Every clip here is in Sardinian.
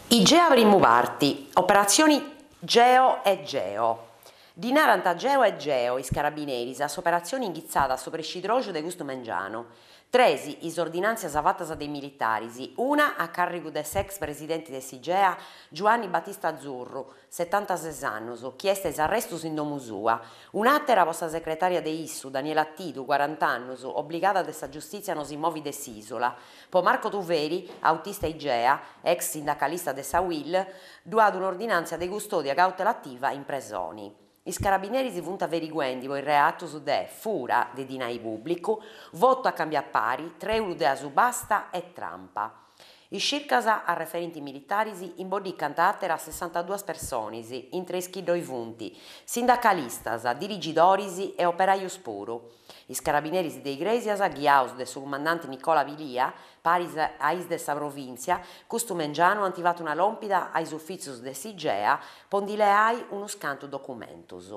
Igea primu parti, operatzioni Geo e Geo. Ddi narant Geo e Geo is carabineris a s'operatzioni inghitzada a s'obrescidroxu de custu mengianu. Tres is ordinàntzias fatas de is militaris, una a càrrigu de s'ex presidenti de s'Igea, Giuanni Battista Zurru, setantases annus, chi est a is arrestus in domu sua, un'àtera po sa secretària de issu, Daniela Tidu, cuarant'annus, obligada de sa giustìtzia a no si movi de s'ìsula. Po Marco Tuveri, autista Igea, ex sindacalista de sa Uil, ddu at un'ordinàntzia de custòdia cautelativa in presoni. Is carabineris funt averiguendi po is reatus de fura de dinai pùblicu, votu a cambiapari, trèulu de asubasta e trampa. Is circas, arreferint is militaris, imboddicant àteras sessantaduas personis, intre is chi ddoi funt sindacalistas, dirigidoris e operajus puru. Is carabineris de Igrèsias, ghiaus de su cumandanti Nicola Pilia, paris a is de sa provìntzia, custu mengianu ant fatu una lòmpida a is ufìtzius de s'Igea po ndi leai unus cantu documentus.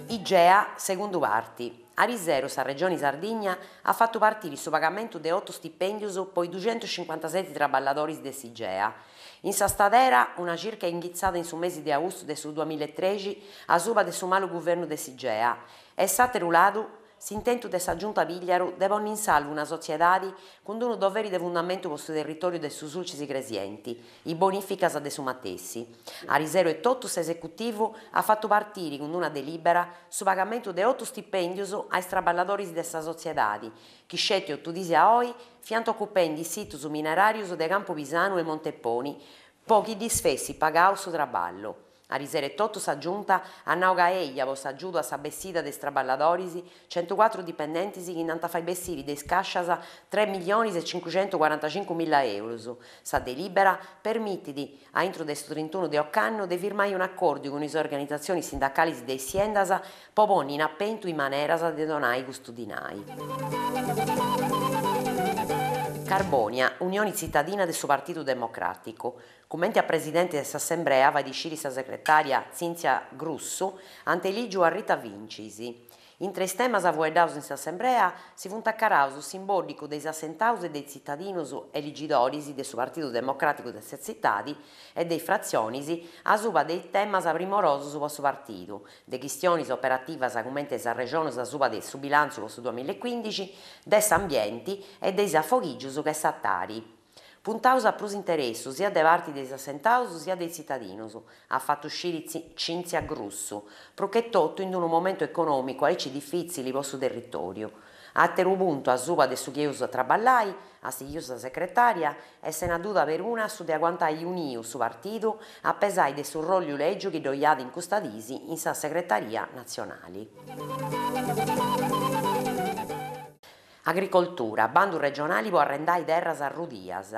Igea, segundu parti. Ariseru sa Regioni Sardigna at fatu partiri su pagamentu de otu stipèndius po is duxentuscincuantaseti traballadoris de s'Igea. In sa stadera, una circa inghitzada in su mesi de austu de su duamillaetrexi asuba de su malu guvernu de s'Igea e s'àteru ladu, s'intentu de sa Giunta Pigliaru de ponni in salvu una sotziedadi cun d'unu doveri de fundamentu po su territòriu de su Sulcis Igresienti, is bonìficas de su matessi. Ariseru etotu s'esecutivu at fatu partiri cun d'una delìbera su pagamentu de otu stipèndius a is traballadoris de sa sotziedadi chi sceti otu diis a oi fiant ocupendi is situs mineràrius de Campu Pisanu e Monteponi po chi ddis fessit pagau su traballu. Ariseru etotu sa Giunta at nau ca eja po s'agiudu a sa bessida de is traballadoris, centucuatru dipendentis chi nd'ant a fai bessiri de is càscias tres millionis e cincuxentucuarantacincumilla eurus. Sa delìbera permitit, a intru de su trintunu de ocannu, de firmai un'acòrdiu cun is organizatzionis sindacalis de is siendas po ponni in apentu is maneras de donai custu dinai. Carbònia, Unioni Tzitadina de su Partidu Democràticu. Cumenti a presidenti de s'assembrea, fait sciri sa segretària Tzìntzia Grussu, ant elìgiu a Rita Vincis. Intre is temas fueddaus in s'assembrea si funt acaraus s'imbòddicu de is assentaus e de is tzitadinus eligidoris de su Partidu Democràticu de sa tzitadi e de is fratzionis asuba de is temas primorosus po su partidu, de chistionis operativas cumenti is arrexonus asuba de su bilàntziu po su duamillaecuindixi, de s'ambienti e de is afoghìgius che sa Tari. Puntaus a prus interessu siat de parti de is assentaus siat de is tzitadinus, at fatu sciri Cinzia Grussu, pruchetotu in unu momentu econòmicu aici difìtzili po su territòriu. Àteru puntu asuba de su chi eus a traballai, at sighiu sa secretària, est sena duda peruna su de aguantai uniu su partidu a pesai de su ròlliu lègiu chi ddoi at in custa diis in sa segretaria natzionali. Agricoltura, bandu regionali po arrendai terras arrudias.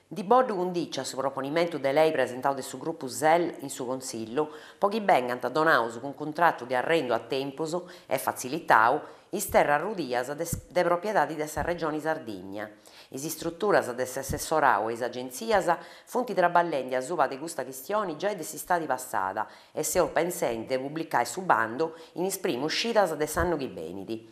Ndi boddu cun dìcia su proponimentu de lei presentau de su grupu Sel in su Consillu po chi bengant donaus cun cuntratu de arrendu a tempus e fatzilitau is terras arrudias de propiedadi de sa Regioni Sardigna. Is istruturas de s'assessorau e is agentzias funt traballendi asuba de custa chistioni giai de s'istadi passada e seus pentzendi de publicai su bandu in is primus cidas de s'annu chi benit.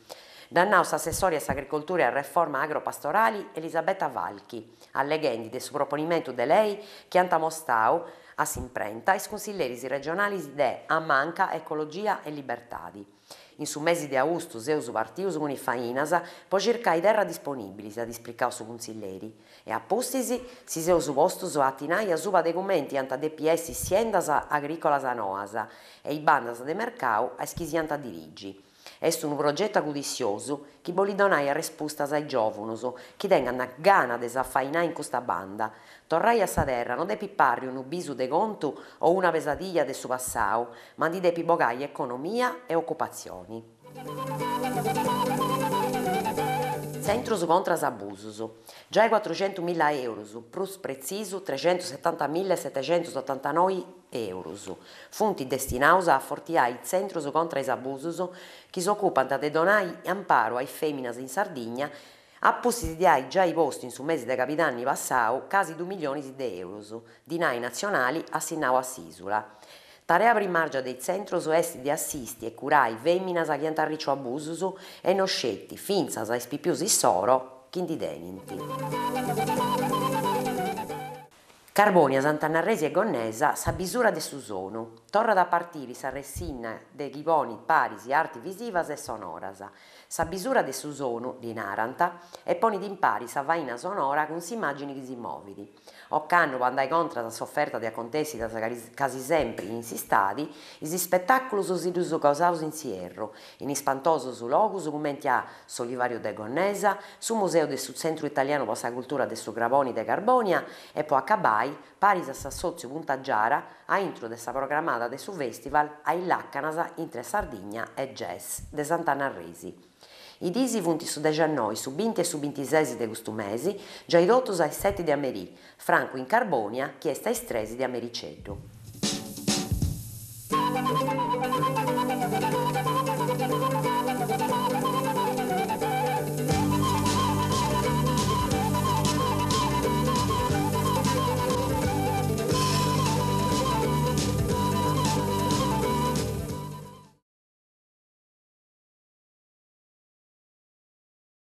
Dd'at nau s'assessori a s'Agricoltura e Arreforma Agropastorali Elisabetta Falchi, alleghendi de su proponimentu de lei chi ant amostau a s'imprenta is cunsilleris regionalis de A Manca, Ecologia e Libertadi. In su mesi de austu seus partius cun is fainas po circai terra disponìbilis, at ispricau su cunsilleri, e a pustis si seus postus a atinai asuba de cumenti ant a depi essi is siendas agrìcolas noas e is bandas de mercau a is chi si ant a dirigi. Est unu progetu agudissiosu chi bolit donai arrespustas a is giòvunus chi tengant gana de s'afainai in custa banda. Torrai a sa terra no depit parri unu bisu de contu o una pesadilla de su passau, ma ndi depit bogai economia e ocupatzioni. Tzentrus contra is abusus. Giai cuatruxentumilla eurus, prus pretzisu trexentusetantamilla e setexentusotantanoi eurus, funt destinaus a afortiai is tzentrus contra is abusus chi s'ocupant de donai amparu a is fèminas in Sardigna a pustis de ai giai postu in su mesi de cabidanni passau casi dus millionis de eurus, dinai natzionali assinnau a s'ìsula. Tarea primàrgia de is tzentrus est de assisti e curai fèminas chi ant arriciu abusus e no sceti, fintzas a is pipius issoro chi ndi tenint. Carbònia, Sant'Anna Arresi e Gonnesa, sa bisura de su sonu. Torrat a partiri sa ressinna de chi ponit paris arti visivas e sonoras. Sa bisura de su sonu, ddi narant, e ponit impari sa faina sonora cun s'immàgini chi si movit. Ocannu, po andai contras a s'oferta de acontèssidas casi sempri in s'istadi, is ispetàculus si ddus gosaus in s'ierru, in ispantosus logus cumenti a s'Olivàriu de Gonnesa, su Museu de su Tzentru Italianu po sa Cultura de su Craboni de Carbònia e po acabai, paris a s'assòtziu Punta Giara, aintru de sa programada de su festival A is làcanas intre Sardigna e Jazz de Sant'Anna Arresi. I diis funt su dexannoi, su binti e su bintises de custu mesi, giai totus a is seti de a merì, francu in Carbònia chi est a is tres de a mericeddu.